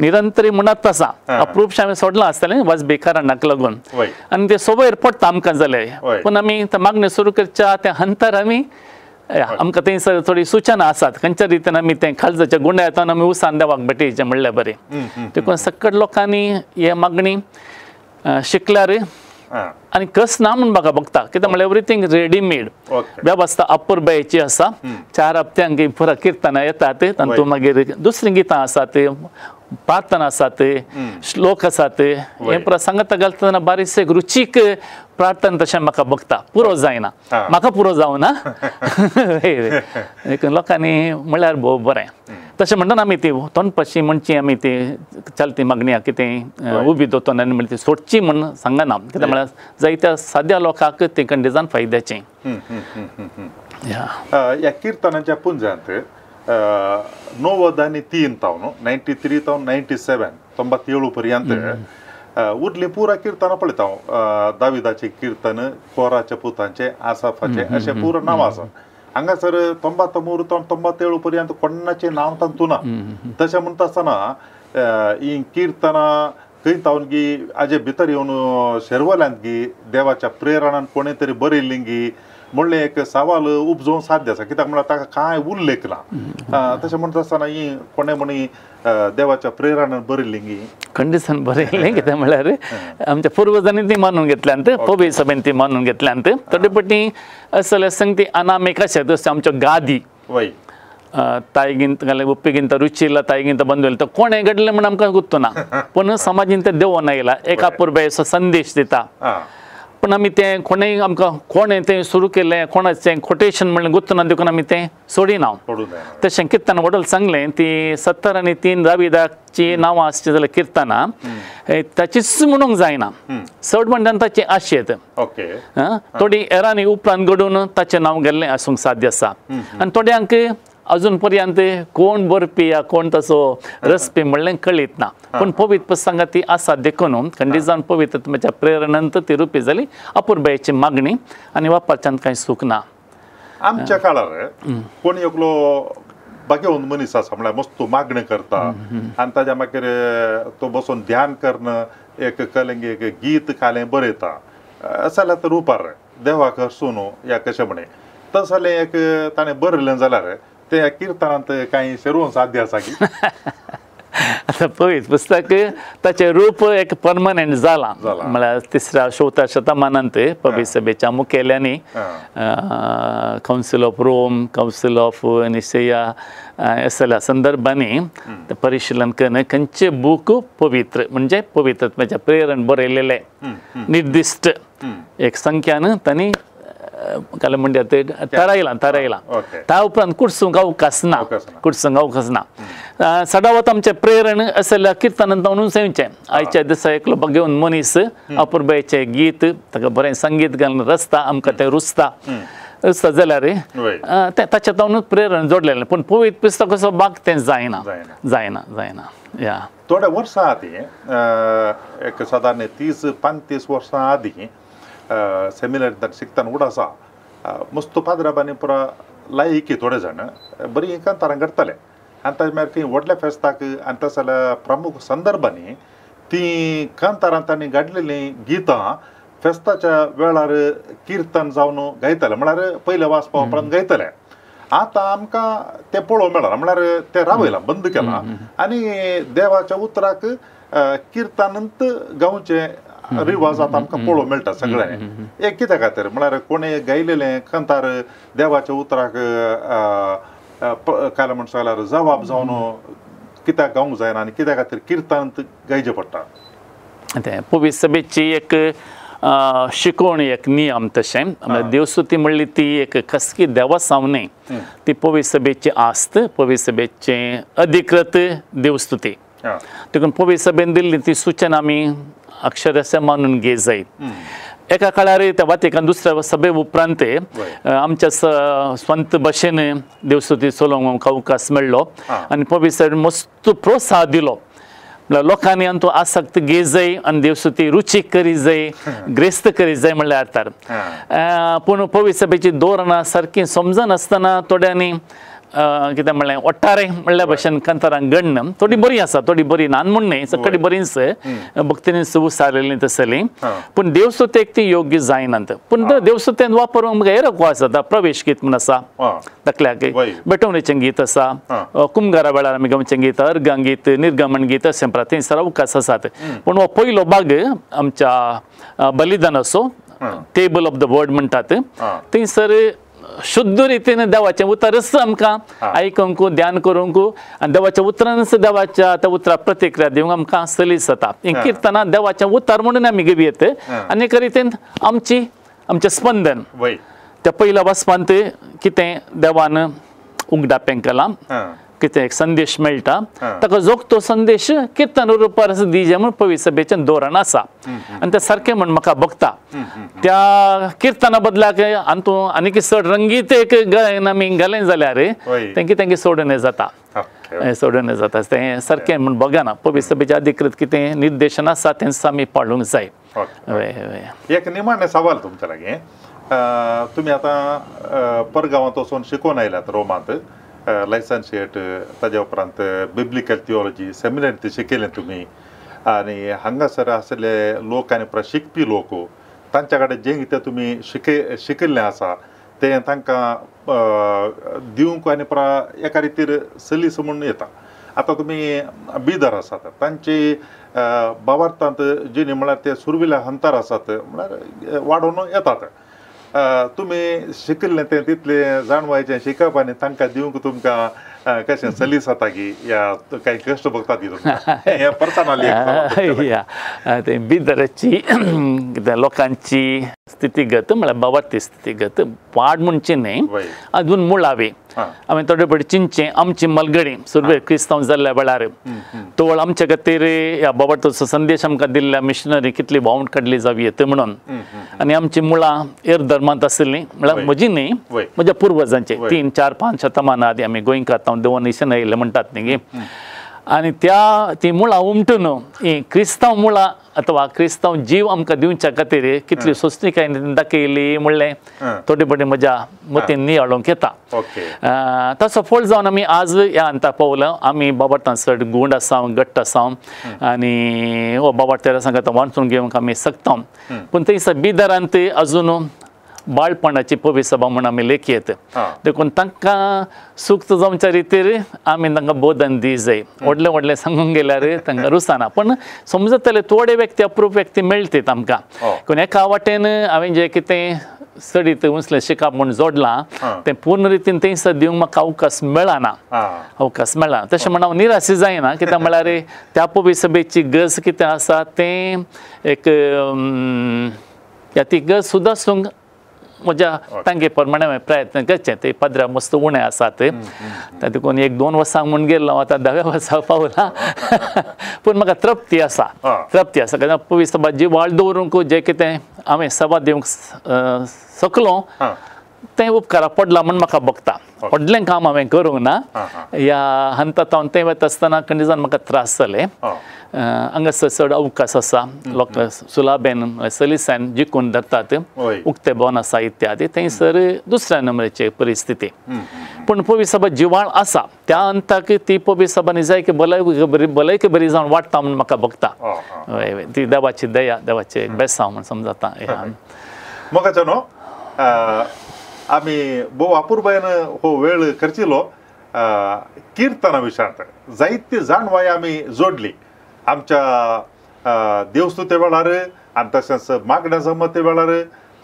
निरंतर म्हणत आसा अप्रूपशें हांवें सोडलां आसतलें वाजबी कारणाक लागून आनी तें सोबयर पडटा आमकां जालें पूण आमी मागणें सुरू करच्या त्या हंतार आमी आमकां थंयसर थोडी सुचना आसात खंयच्या रितीन आमी तें काळजाच्या गुंड्यातून आमी उसान देवाक भेटयचें म्हणल्यार बरें देखून सकट लोकांनी हे मागणी शिकल्यार आनी कस ना म्हूण म्हाका बघता कित्याक म्हणल्यार एवरीथींग रेडीमेड वेवस्था अपुरबायेची आसा 4 हप्त्यांक पुरा किर्तनां येतात तातूंत मागीर दुसरीं गितां आसात प्रार्थना आसात श्लोक आसात हें पुरा सांगता घालतना बारीकशें रुचीक प्रार्थना तशें म्हाका बघता पुरो जायना म्हाका पुरो जावना देखून लोकांनी म्हणल्यार भोव बरें तशें म्हणटाना आमी ती तोंडपाशी म्हणची आमी ती चलती मागणी कितें उबी दोतोन आनी म्हणटी सोडची म्हूण सांगना कित्याक म्हळ्यार जायत्या साद्या लोकांक तें कंडिजान फायद्याचें. ह्या किर्तनाच्या पुंजांत 93 तावन 93 तावन 97 97 पर्यंत उरली पुरा किर्तनां पळयता हांव दाविदाचें किर्तन कोराच्या पुतांचें आसाफाचें अशें पुरा नांव आसा हांगासर 93 तावन 97 पर्यंत कोणाचें नांव तातूंत ना तशें म्हणटा आसतना ही किर्तनां खंय तावन गी हाजे भितर येवन शेरवल्यांत गी देवाच्या प्रेरणान कोणें तरी बरयल्ली गी म्हणलें एक सवाल उपजोवंक साध्य आसा कित्याक म्हणल्यार ताका कांय उल्लेख ना तशें म्हणटा आसतना ही कोणें म्हणी देवाच्या प्रेरणान बरयल्ली गी खंडिसान बरयल्लें कितें म्हणल्यार आमच्या पुर्वजांनी ती मानून घेतल्यांत पवी सभेन ती मानून घेतल्यांत थोडे पटी असले संगती अनामीक आसा जशें आमच्यो गादी वय तायगिंत उप्पिगिंत रुचिला तायगिंत बंद तो कोणें घडलें म्हूण आमकां गुत्तो ना पूण समाजीन तें देवोन आयला एक अपुरबायेचो संदेश दिता पूण आमी तें कोणें आमकां कोणें तें सुरू केलें कोणाचें कोटेशन म्हणलें गुत्तो ना देखून आमी तें सोडिना तशें किर्तन वडल सांगलें ती 70 आनी 3 दाविदाची नांवां आसची जाल्यार किर्तनां ताचीच म्हणूंक जायना चड म्हणल्यार ताची आशेत थोडी एरांनी उपरांत घडून ताचें नांव गेल्लें आसूंक साध्य आसा आनी थोड्यांक अजून पर्यंत कोण बरपी या कोण तसो रसपी म्हणलें कळीत ना पूण पवित्र पुस्तकां ती आसा देखून खंडीजान पवित्र आत्म्याच्या प्रेरणांत ती रुपी जाली अपुरबायेची मागणी आनी वापरच्यान कांय सूख ना. आमच्या काळार कोण एकलो बागेवन मनीस आसा म्हळ्यार मस्त मागणें करता आनी ताज्या मागीर तो बसून ध्यान करून एक कलेंग एक गीत कालें बरयता जाल्यार तर रुपार देवाक हरसून या कशें म्हणे तशें जाल्यार एक ताणें बरयलें जाल्यार ते किर्तनांत कांय शेरोवन साध्य आसा की आतां पळयत पुस्तक ताचें रूप एक परमनंट जालां म्हळ्यार 3ऱ्या 4थ्या शतमानांत पवी सभेच्या मुखेल्यांनी council of Rome council of Nicaea असल्या संदर्भांनी परिशिलन करून खंयचे बूक पवित्र म्हणजे पवित्र आत्म्याच्या प्रेरण बरयलेलें निर्दिश्ट एक संख्यान तांणी काल म्हणटा ते थारायलां थारायलां त्या उपरांत कुडसूंक अवकाश ना कुडसूंक अवकाश ना सदावत आमचें प्रेरण असल्या किर्तनांत म्हणून सांगचें आयच्या दिसा एकलो घेवन मनीस अपुरबायेचें गीत ताका बरें संगीत घालून रचता आमकां तें रुचता रुचता जाल्यार तें ताच्या तावनूच प्रेरण जोडलेलें पूण पवित्र पुस्तक असो बाग तें जायना जायना जायना या थोड्या वर्सां आदीं एक सादारण 30-35 वर्सां आदीं सेमिनारींत शिकतना उड आसा मस्त पाद्राबांनी पुरा लायकी थोडे जाण बरीं कांतारां घडटाले आनी ताजे मागीर ती व्हडल्या फेस्ताक आनी तशें जाल्यार प्रमुख संदर्भांनी तीं कांतारां तांणी घडलेलीं गितां फेस्ताच्या वेळार किर्तन जावन गायताले म्हळ्यार पयले वाजपा उपरांत गायताले. आतां आमकां तें पळोवंक मेळना म्हळ्यार तें रावयलां बंद केलां आनी देवाच्या उतराक किर्तनांत गावचें रिवाज आतां आमकां पळोवंक मेळटा सगळ्यांनी. एक कित्या खातीर म्हळ्यार कोणें गायलेलें कांतार देवाच्या उतराक काय म्हणटा जाल्यार जबाब जावन कित्याक गावंक जायना आनी कित्या खातीर किर्तनांत गायचें पडटा. तें पवित्र सभेची एक शिकवण एक नियम तशें देवस्तुती म्हणली ती एक खासगी देवासांव न्ही ती पवित्र सभेची आस्त पवित्र सभेचें अधिकृत देवस्तुती देखून पवित्र सभेन दिल्ली ती सुचना आमी अक्षरशः मानून घे जाय. एका काळार त्या वातिकान दुसऱ्या सभे उपरांत आमच्या स्वंत भाशेन देवस्तुती चलोवंक अवकाश मेळ्ळो आनी पवित्र सभेन मस्त प्रोत्साह दिलो म्हळ्यार लोकांनी आनी तो आसक्त घे जाय आनी देवस्तुती रुचीक करी जाय ग्रेस्त करी जाय म्हणल्यार अर्थार पूण पवित्र सभेची धोरणां सारकीं समजनासतना थोड्यांनी कितें म्हणलें ओट्टारे म्हणल्या भशेन कांतारां गण्ण थोडी बरी आसा, थोडी बरी ना म्हूण न्हय, सगळी बरींच भक्तीन उसारलेली तसली, पूण देवस्तुतेक ती योग्य जायनात. पूण देवस्तुतेन वापरूंक हेर अवकाश जाता. प्रवेश गीत म्हूण आसा धाकल्याक, भेटवणेचें गीत आसा, कुमगारा वेळार आमी गावचें गीत, अर्गां गीत, निर्गमन गीत अशें थंयसर अवकाश आसात. पूण हो पयलो भाग आमच्या बलिदानाचो टेबल ऑफ the word म्हणटात, थंयसर शुद्ध रितीन देवाचें उतरच आमकां आयकूंक, ध्यान करूंक आनी देवाच्या उतरानच देवाच्या त्या उतरा प्रतिक्रिया दिवंक आमकां सलीस जाता. ही किर्तनां देवाचें उतर म्हणून आमी घेवयेत आनी एका रितीन आमची आमचें स्पंदन त्या पयल्या वाचपांत कितें देवान उगडापें केलां, कितें एक संदेश मेळटा, ताका जोगतो संदेश किर्तन रुपार दिजे म्हूण पवित्र सभेचें धोरण आसा आनी तें सारकें म्हूण म्हाका भोगता. त्या किर्तना बदलाक आनी आनीक चड रंगीत एक गायन आमी घालें जाल्यार तेंकी तेंकी सोडून जाता, सोडून जाता. तें सारकें म्हूण बघना. पवित्र सभेचें अधिकृत कितें निर्देशन आसा तेंच आमी पाळूंक जाय. एक निमाणें सवाल तुमच्या लागीं, तुमी आतां परगांवांत वचून शिकोवन आयल्यात रोमांत, लायसन्शिएट, ताज्या उपरांत बिब्लिकल थियोलॉजी सेमिनरींत शिकयलें तुमी, आनी हांगासर आसले लोक आनी शिकपी लोक तांच्या कडेन जें कितें तुमी शिकिल्लें आसा तें तांकां दिवंक आनी एका रितीर सलीस म्हूण येता. आतां तुमी बिदर आसात, तांची भावार्थांत जिणी म्हळ्यार ते सुरविल्या हंतार आसात म्हळ्यार वाडोवन येतात. तुमी शिकिल्लें तें तितलें जाणवायचें शिकप आनी तांकां दिवंक तुमकां कशें सलीस जाता की या कांय कश्ट भोगता ती तुमकां हें पर्सनली? तें बिदराची कितें लोकांची स्थितीगत म्हळ्यार भावार्थी स्थितीगत वाड म्हणची न्हय, अजून मुळावी आमी थोडे फावटी चिंतचें. आमची मलगडी सुरवेक क्रिस्तांव जाल्ल्या वेळार तोवळ आमच्या खातीर ह्या भावार्थाचो संदेश आमकां दिल्ल्या मिशनरी कितली भोंवड काडली जावं येत म्हणून, आनी आमची मुळां हेर धर्मांत आशिल्लीं, म्हळ्यार म्हजी न्हय, म्हज्या पुर्वजांचे 3, 4, 5 शतमानां आदी आमी गोंयकार देवून निशन आयिल्ले म्हणटात न्ही, आनी त्या ती मुळां उमटून ही क्रिस्तांव मुळां अथवा क्रिस्तांव जीव आमकां दिवच्या खातीर कितली सोंसणीकाय दाखयली म्हणलें थोडे फावटी म्हज्या मतीन नियाळूंक येता. ताचो फळ जावन आमी आज ह्या अंता पावला. आमी बाबार्थान चड गूंड आसा, घट्ट आसा आनी हो बाबार्थ सांगता वाचून घेवंक आमी शकता. पूण थंयसर बिदरांत अजून बाळपणाची पवित्र सभा म्हूण आमी लेखयेत, देखून तांकां सुक्त जावच्या रितीर आमी तांकां बोधन दी जाय. व्हडलें व्हडलें सांगूंक गेल्यार तांकां रुचना, पूण समजतले थोडे व्यक्ती अप्रूप व्यक्ती मेळटीत आमकां. पूण एका वाटेन हांवें जें कितें चडीत उंचलें शिकप म्हूण जोडलां तें पूर्ण रितीन थंयसर दिवंक म्हाका अवकाश मेळना, अवकाश मेळना. तशें म्हण हांव निराशी जायना, कित्याक म्हळ्यार त्या पवित्र सभेची गरज कितें आसा तें एक ती गरज सुदासूंक म्हज्या तांगे प्रमाणे हांवें प्रयत्न करचे. ते पाद्र्या मस्त उणें आसात, देखून 1-2 वर्सां म्हूण गेल्लो हांव आतां 10व्या वर्सा पावलां, पूण म्हाका तृप्ती आसा, तृप्ती आसा. कारण पवित्र सभा जिवाळ दवरूंक जें कितें हांवें सभा दिवंक शकलो तें उपकारा पडलां म्हूण म्हाका भोगता. व्हडलें काम हांवें करूंक ना ह्या हंतात हांव तें वता आसतना खंडीजान म्हाका त्रास जाले. हांगासर चड अवकाश आसा, लोक सुलाबेन सलीसान जिखून धरतात, उक्ते बोन आसा इत्यादी. थंयसर दुसऱ्या नंबराची परिस्थिती, पूण पवित्र सभा जिवाळ आसा त्या अंताक ती पवित्र सभा निजायकी भलायकी बरी जावन वाडटा म्हूण म्हाका भोगता. ती देवाची दया, देवाचें बेसांव म्हूण समजता. मोगाचो न्हू आमी भोव अपुरबायेन हो वेळ खर्चिलो किर्तना विशयांत जायती जाणवाय आमी जोडली आमच्या देवस्तुते वेळार आनी तशेंच मागण्या जमते वेळार,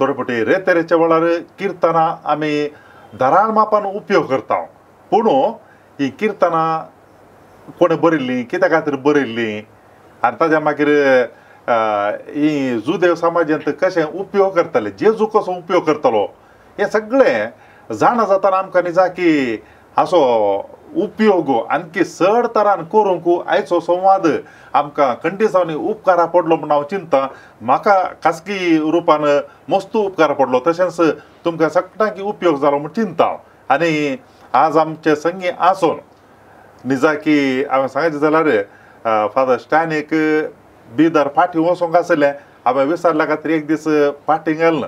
थोडे फावटी रेतेरेच्या वेळार किर्तनां आमी धाराळ मापान उपयोग करता. पूण ही किर्तनां कोणें बरयल्लीं, कित्या खातीर बरयल्लीं आनी ताज्या मागीर ही जुदेव समाजांत कशें उपयोग करताले, जेजू कसो उपयोग करतलो, हें सगळें जाणा जाताना आमकां निजाकी हाचो उपयोग आणखी चड तरान करूंक आयचो संवाद आमकां खंडीसांनी उपकारा पडलो म्हूण हांव चिंता. म्हाका खासगी रुपान मस्त उपकारा पडलो, तशेंच तुमकां सगळ्यांक उपयोग जालो म्हूण चिंता हांव. आनी आज आमचे संगी आसून निजाकी हांवें सांगचें जाल्यार फादर स्टॅनीक बिदर फाटीं वचोंक आसलें, हांवें विसरल्या खातीर एक दीस फाटीं गेलें ना,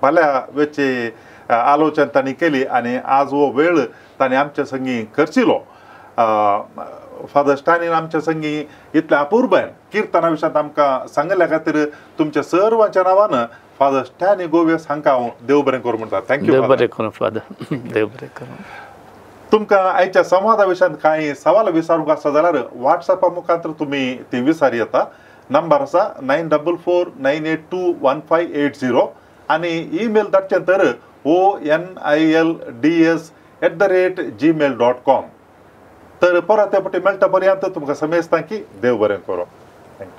फाल्यां वेची आलोचन तांणी केली आनी आज हो वेळ ताणें आमच्या संगी खर्चिलो. फादर स्टॅनीन आमच्या संगी इतल्या अपुरबायन किर्तना विशयांत आमकां सांगिल्ल्या खातीर तुमच्या सर्वांच्या नांवान फादर स्टॅनी गोवेस हांकां हांव देव बरें करूं म्हणटा. Thank you. देव बरें करूं फादर. देव बरें करूं. तुमकां आयच्या संवादा विशयांत कांय सवाल विचारूंक आसा जाल्यार वॉट्सॅपा मुखार तुमी ती विचार येता. नंबर आसा 9449821580 आनी ईमेल धाडचें तर onilds@gmail.com. तर परत ते पटी मेळटा पर्यंत तुमकां समेस्तां की देव बरें करूं. Thank you.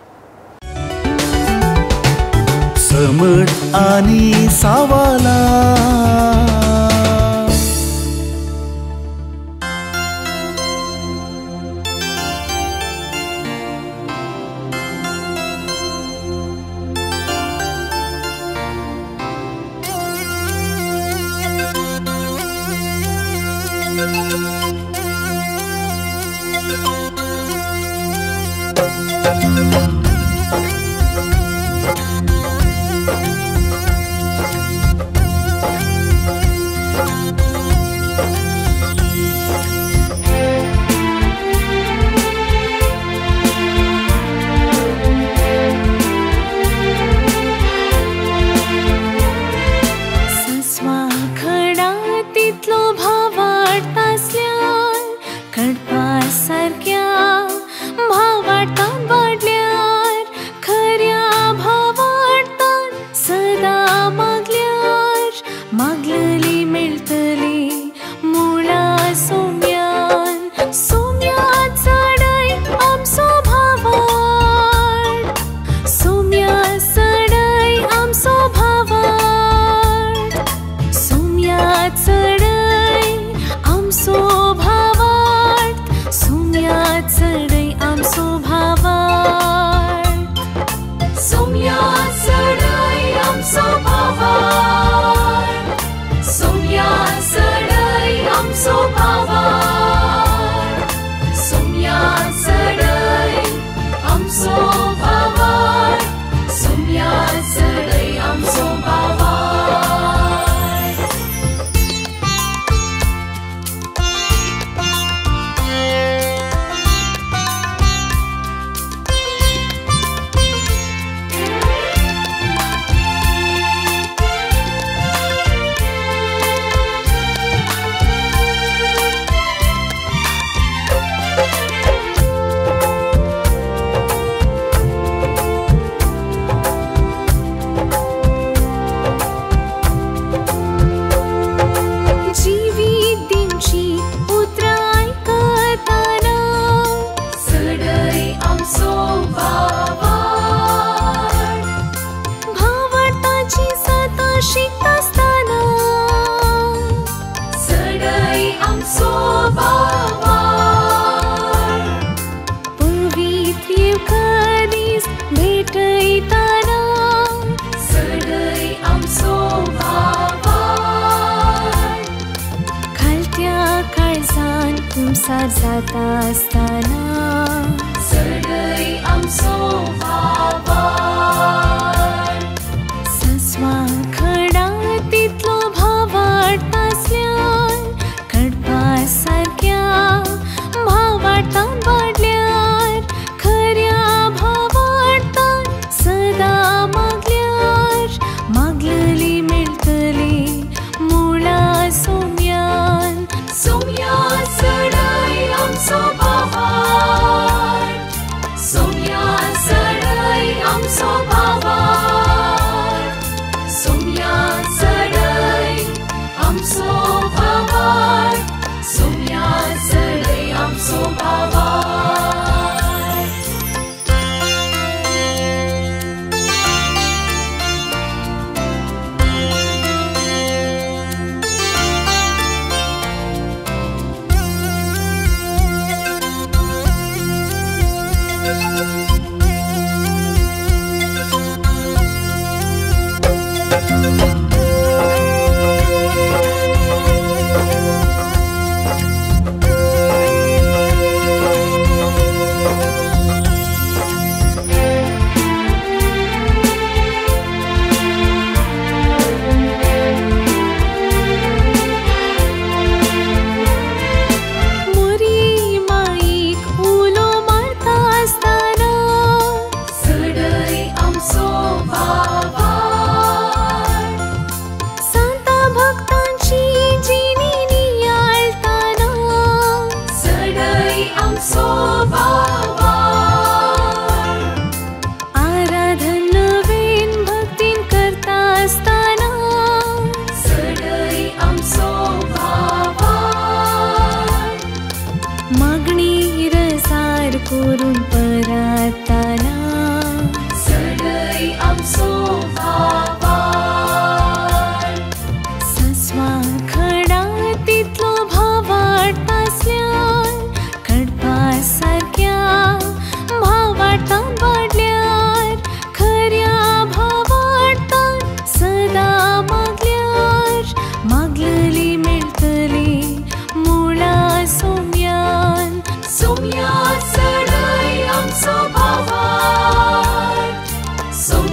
समज आनी सावाला.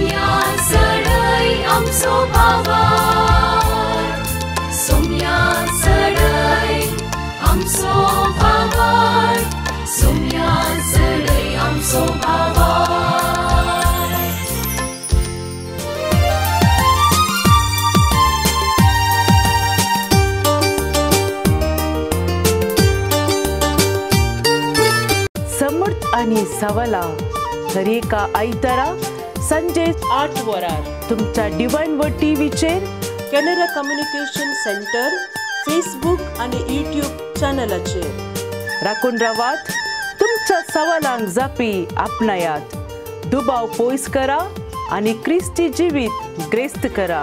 सोम्या चडय आमचो भावार, सोम्या चडय आमचो भावार, सोम्या चडय आमचो भावार. समर्थ आनी सवला दरेका आयतारा संजे 8 वरार तुमच्या डिवायन वर्ड टीव्हीचेर, कॅनरा कम्युनिकेशन सेंटर, फेसबुक आनी यूट्यूब चॅनलाचेर. राखून रावात, तुमच्या सवालांक जापी आपणायात, दुबाव पयस करा आनी क्रिस्ती जिवीत ग्रेस्त करा.